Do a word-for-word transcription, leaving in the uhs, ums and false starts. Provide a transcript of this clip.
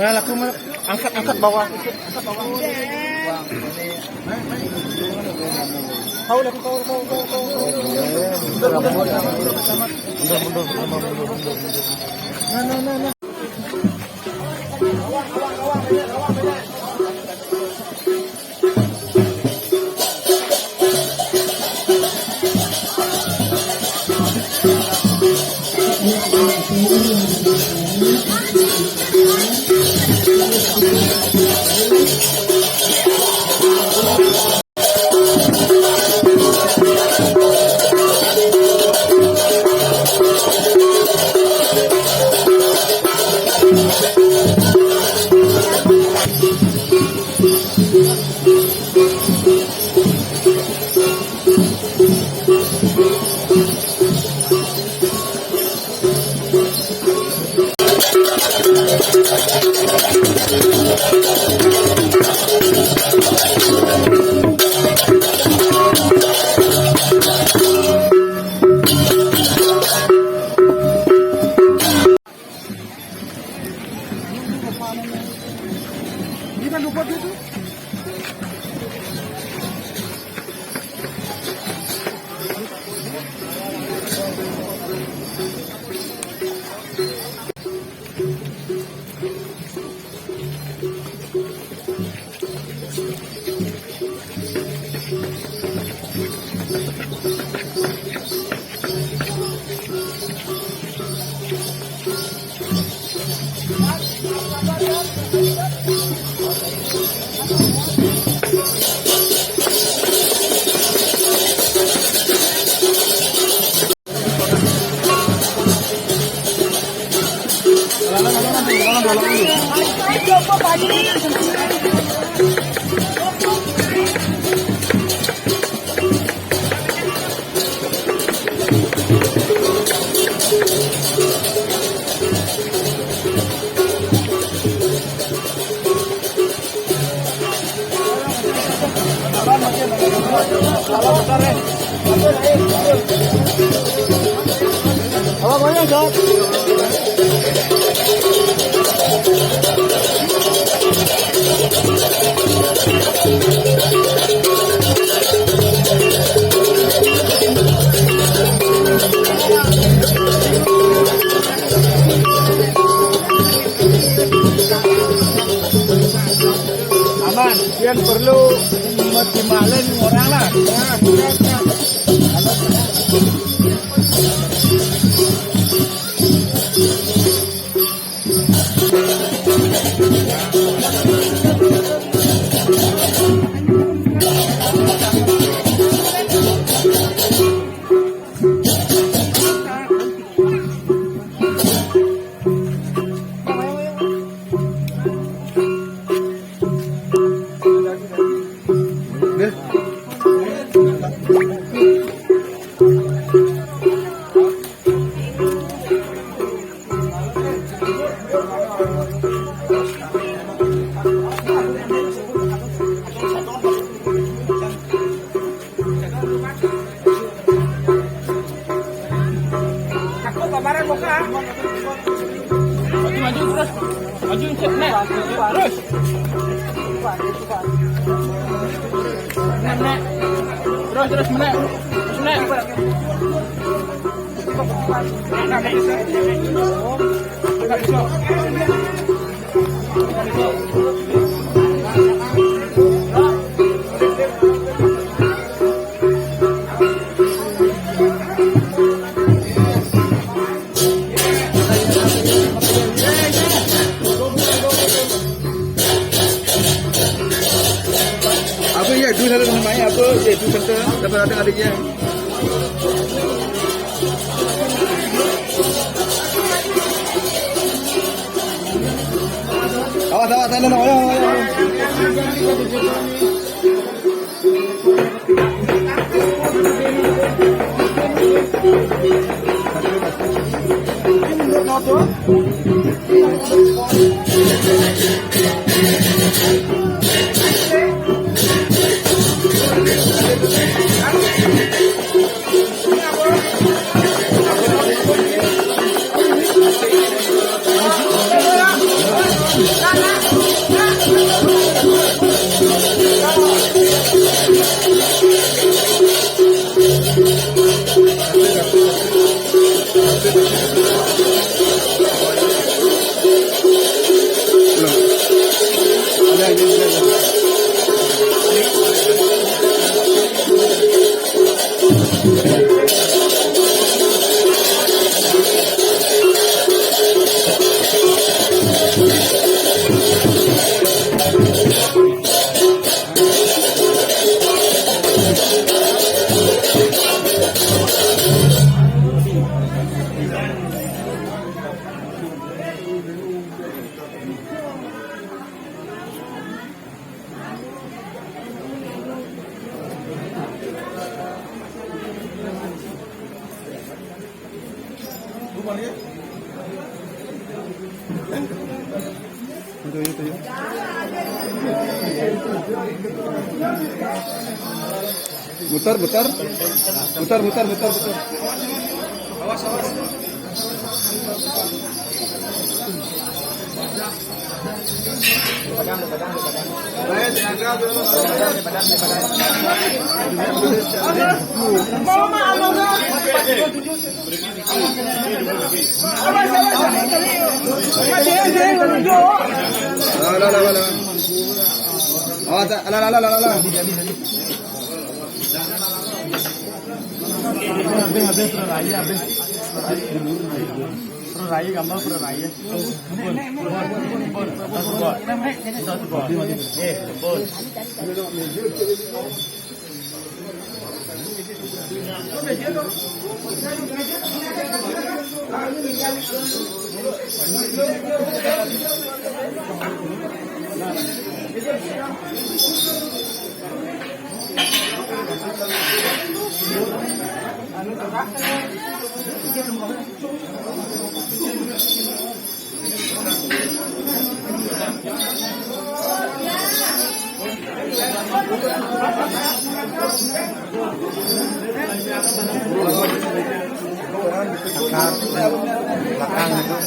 Mana laku, mana? Angkat, angkat bawah. Angkat bawah. Kau lah, kau, kau, kau, kau, kau. Mundur, mundur, mundur, mundur, mundur, mundur. Nah, nah, nah, nah. Ini kan lupa dia tuh. Aman, pian perlu mati malen orang lah. Aku kemarin buka. Maju, maju terus. Maju, cek, nek. Terus. Nek, nek. Terus, terus, nek. Terus, nek. Nek, nek. Nek, nek. Apa ya, itu satu namanya apa? Ya, itu satu, dapat ada adiknya. Awas, awas, awas, awas, awas. Mutar, mutar. Mutar, mutar, mutar, mutar. Belakang itu.